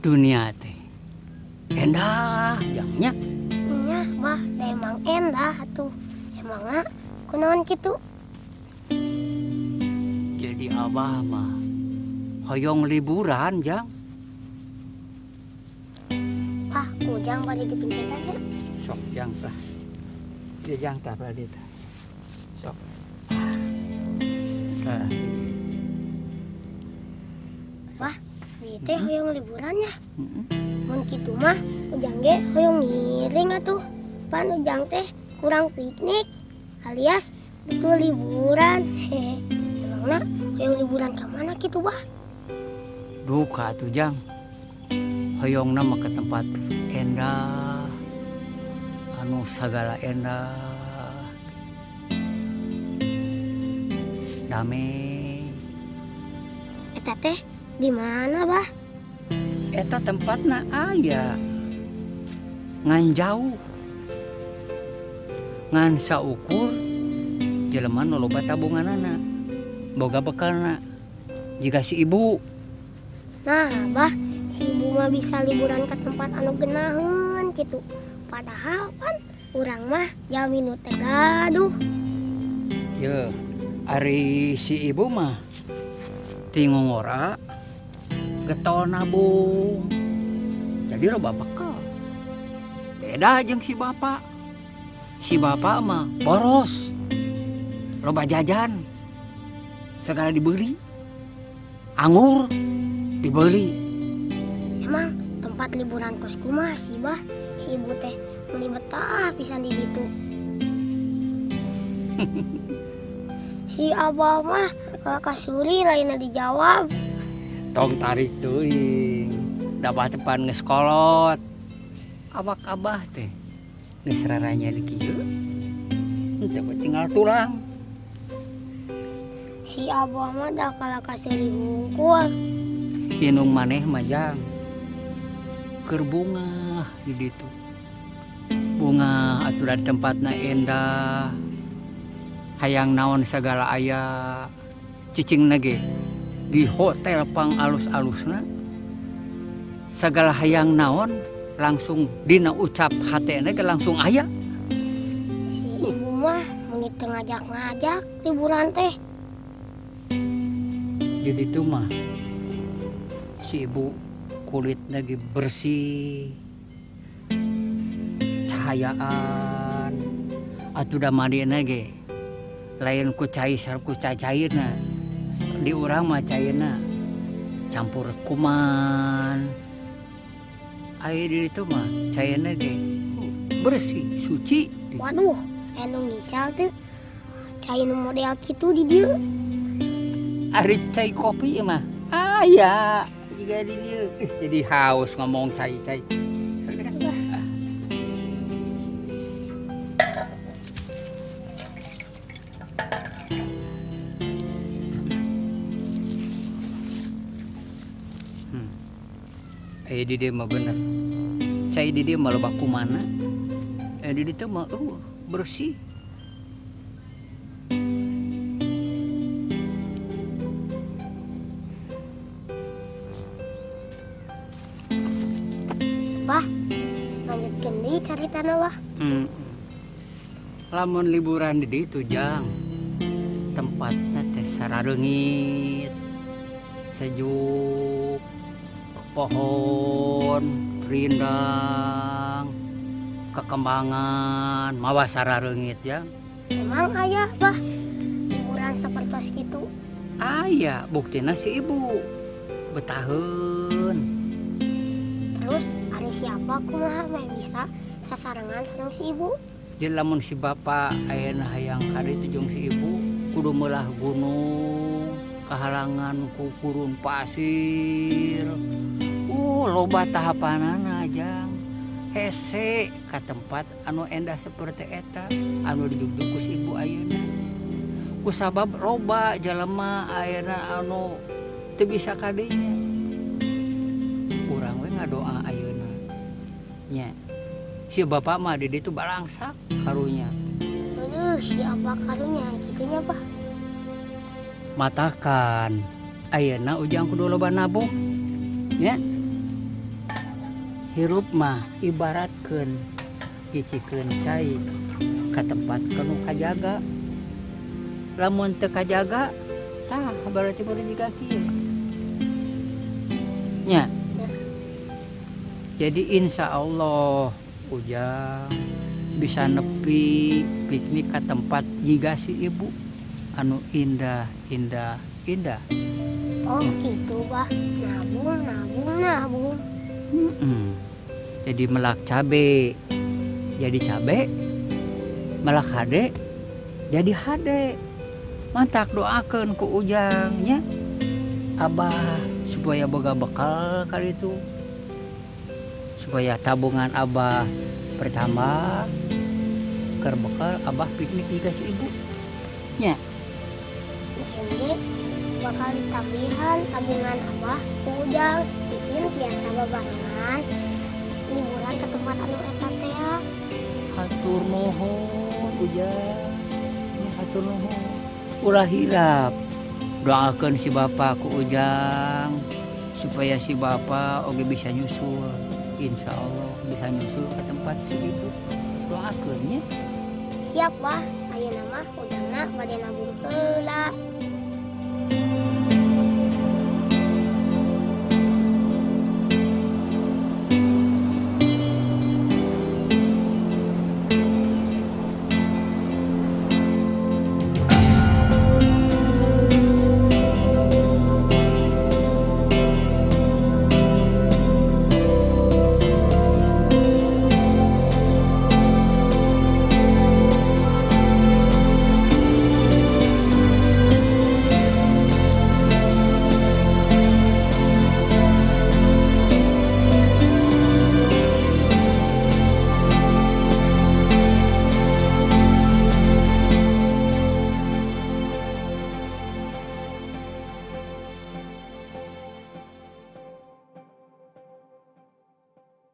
Dunia teh endah Jang nya. Nya, Bah, da emang endah atuh. Emangna kunaon kitu? Jadi abah mah hoyong liburan, Jang. Bah, Ujang bade dipinggiran nya. Sok Jang tah. Ieu Jang tah bade tah. Sok. Tah. Bah, ieu teh hoyong liburan nya. Heeh. Mun kitu mah Ujang ge hoyong ngiring atuh. Pan Ujang teh kurang piknik alias butuh liburan. Hehe. Emangna hoyong liburan ka mana kitu, Bah? Duka atuh Jang. Hoyongna mah ke tempat endah, anu sagala endah, damai. Eta teh di mana, Bah? Eta tempatna aya ngan jauh, ngan saukur jelema nu loba tabunganana, boga bekalna, jiga si ibu. Nah, Bah, si ibu mah bisa liburan ke tempat anu geunaheun kitu. Padahal pan urang mah jalmi nu teu gaduh. Yeuh, ari si ibu mah ti ngongora getol nabung. Jadi loba bekal. Beda jeung si bapak. Si bapak mah boros. Loba jajan. Segala dibeli. Anggur dibeli. Emang tempat liburan kos kumaha sih, Bah? Si ibu teh meuni betah pisan di ditu. Si abah mah kalau kasuri lainna dijawab. Tong tarik teuing. Da abah teh pan geus kolot. Awak abah teh geus raranya di kieu. Henteu we tinggal tulang. Si abah mah da kalah kasuri hungkul. Indung maneh mah Jang keur bungah di ditu. Bungah atuh da tempatna endah. Hayang naon sagala aya. Cicingna ge di hotel pang alus-alusna. Sagala hayang naon langsung dina ucap hatena ge langsung aya. Si ibu mah meuni teu ngajak-ngajak liburan teh. Jadi itu mah si ibu kulitna ge bersih, cahayaan, atuh da mandina ge lain ku cai ku cairna. Di urang mah cairna campur kuman. Aya di ditu mah cairna ge bersih, suci. Waduh, anu ngical teh cai nu model kitu di dieu. Ari cai kopi mah aya juga di dieu. Jadi haus ngomong cai-cai. Di dieu mah bener. Cai di dieu mah loba kumana. Di ditu mah eueuh bersih. Bah, lanjutkeun deui caritana, Bah. Lamun liburan di ditu Jang, tempatna teh sarareungit, sejuk, pohon rindang, kekembangan, mawa sarareungit Jang. Emang aya, Bah, liburan sapertos kitu? Aya, buktina si ibu betaheun. Terus ari siapa kumaha meh bisa sasarengan sareng si ibu? Jadi lamun si bapak ayeuna hayang ka ditu jeung si ibu kudu meulah gunung, kahalangan ku gurun pasir. Loba tahapanana Jang. Hese ka tempat anu endah seperti eta anu dijugjug ku si ibu ayeuna. Kusabab loba jelema ayeuna anu teu bisa ka dinya. Urang we ngadoa ayeuna. Nya. Si bapak mah di ditu balangsak karunya. Aduh, si abah karunya kitunya, Bah. Matakan ayeuna Ujang kudu loba nabung. Nya. Hirup mah ibaratkeun ngicikeun cai ka tempat nu kajaga. Lamun teu kajaga, tah berarti baru jiga kieu. Nya. Jadi insya Allah Ujang bisa nepi piknik ke tempat jiga si ibu anu indah, indah, indah. Oh gitu, Bah. Nabung, nabung, nabung. Jadi melak cabe jadi cabe, melak hade jadi hade. Matak doakan ku Ujang nya, Abah supaya boga bekal kali itu, supaya tabungan Abah bertambah keur bekal Abah piknik jiga si ibu nya. Jadi bakal ditambihan tabungan Abah ku Ujang. Bikin biasa babarengan liburan ke tempat anu eta teh ya. Hatur nuhun, Ujang. Ya, hatur nuhun. Ulah hilap doakan si bapak ku Ujang supaya si bapak oge bisa nyusul, insya Allah bisa nyusul ke tempat si ibu. Doakan nya. Siap, Bah. Ayeuna mah Ujangna bade nabung heula.